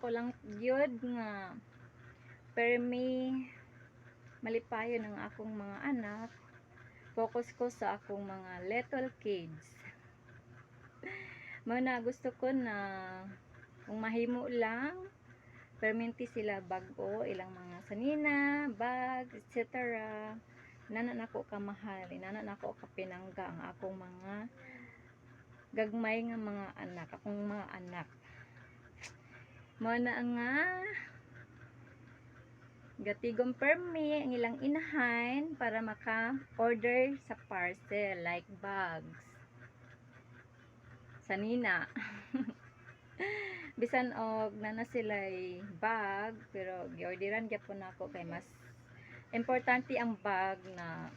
ko lang gyud nga permi malipayon ang akong mga anak. Focus ko sa akong mga little kids. Mao na gusto ko na kung mahimo lang, perminti sila bag-o ilang mga sanina, bag, etc. Nana nako kamahal, nana nako kapinangga ang akong mga gagmay nga mga anak, akong mga anak. Mao na nga gatigom permi ang ilang inahan para maka-order sa parcel like bags. Sanina. Bisan og nana sila'y bag, pero giorderan gyapon nako kay mas importante ang bag na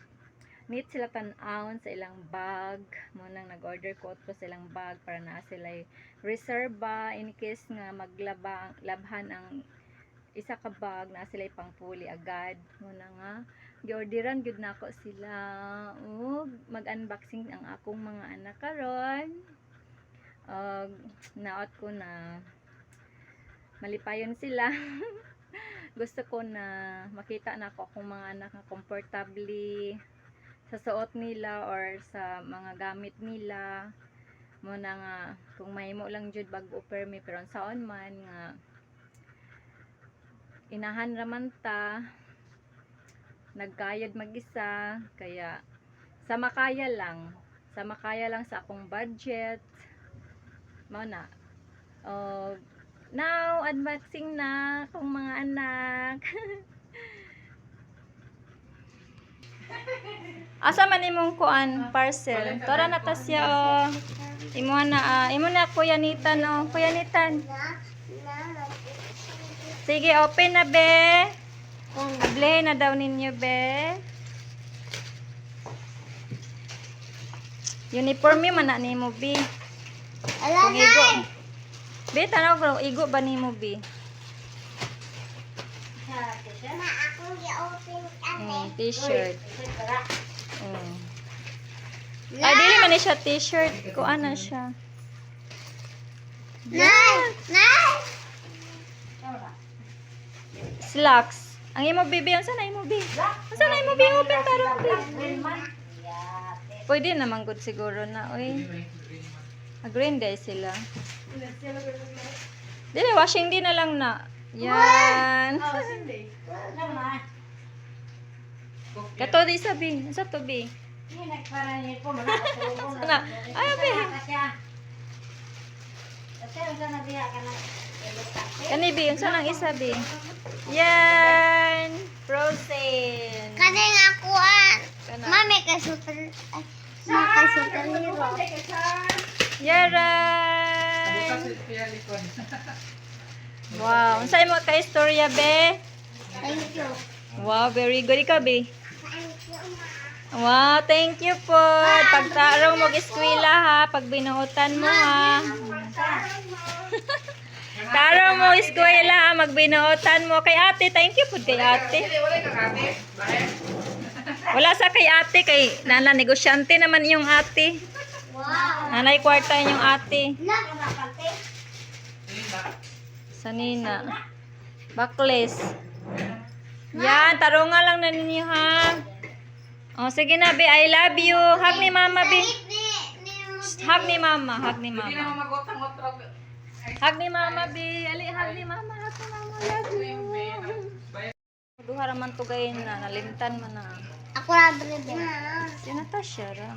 neat sila tan-awon sa ilang bag. Mao nang nag-order ko ko sa ilang bag para naa sila'y reserba in case nga maglaba labhan ang isa ka bag, naa sila'y pangpuli agad. Mao na nga giorderan gyud nako sila ug mag-unboxing ang akong mga anak karon. Og naot ko na malipayon sila. Gusto ko na makita na ako akong mga anak nga comfortably sa suot nila or sa mga gamit nila. Mao na nga kung mahimo lang jud bag-o permi, pero unsaon man nga inahan raman ta, nagkayod mag-isa, kaya sa makaya lang, sa makaya lang sa akong budget, mao na. Og now unboxing na akong mga anak. Asa man imong kuan parcel? Tora na ta siya, oh. Imo na, ah, imo na, Kuya Nitan, oh. Kuya Nitan. Sige, open na, be. Ablehin na daw ninyo, be. Uniform man na nimo, be. Ala. Kung igo. Be, tanaw ko igo ba nimo, be? Ma, akong gi-open kami. T-shirt. Ay, dili man ni siya t-shirt. Kuan na siya. Nay! Nay! Slacks. Ang imo, baby, ang sana imo, bi? Ang sana imo, bi? Open tarong, bi. Pwede naman good siguro na, oy. Agree day sila. Dili, washing din na lang na. Yan. Kato di sabi. Sa to, bi? Sana. Ay, bi. Kani, bi, unsa nang isa, bi? Yan. Frozen. Kani nga kuan. Kana. Mami kay super ay, ma kay superhero. Yaran! Wow. Unsa imo ka istorya, be? Thank you. Wow, very good. Ikaw, be? Thank you, ma. Wow, thank you po. Pagtarong mo eskwela ha, pag binuotan mo ha. Tarong mo eskwela ha, magbinuotan mo kay ate. Thank you po kay ate. Wala sa kay ate kay nana negosyante naman yung ate. Wow. Nanay kwarta yung ate. La. Sanina. Bakles. Yan, tarungan lang na ninyo ha. Oh, sige na, be. I love you. Hug ni mama, be. Shh, hug ni mama. Hug ni mama. Hug ni mama, be. Ali, hug ni mama. Hug ni mama. Love you. Duha ra man to gayin na. Nalimtan man na. Ako ra brebe. Si Natasha ra.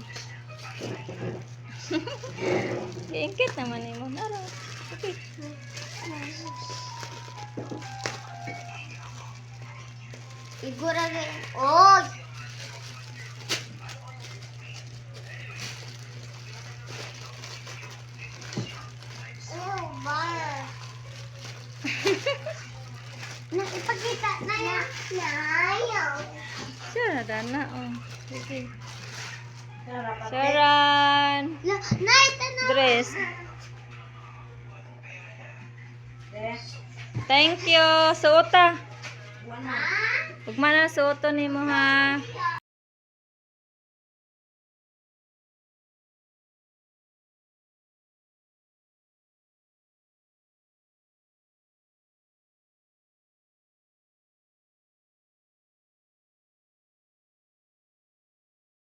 Giingkit naman nimo. Nara. Okay. Igura gay. Oh. Oh, ba. Na ipakita na ya. Na ayaw. Siya na dana. Oh. Sige. Sharon. Na, nay, tanaw. Dress. Thank you. Suota. Ugma na suoto nimo ha.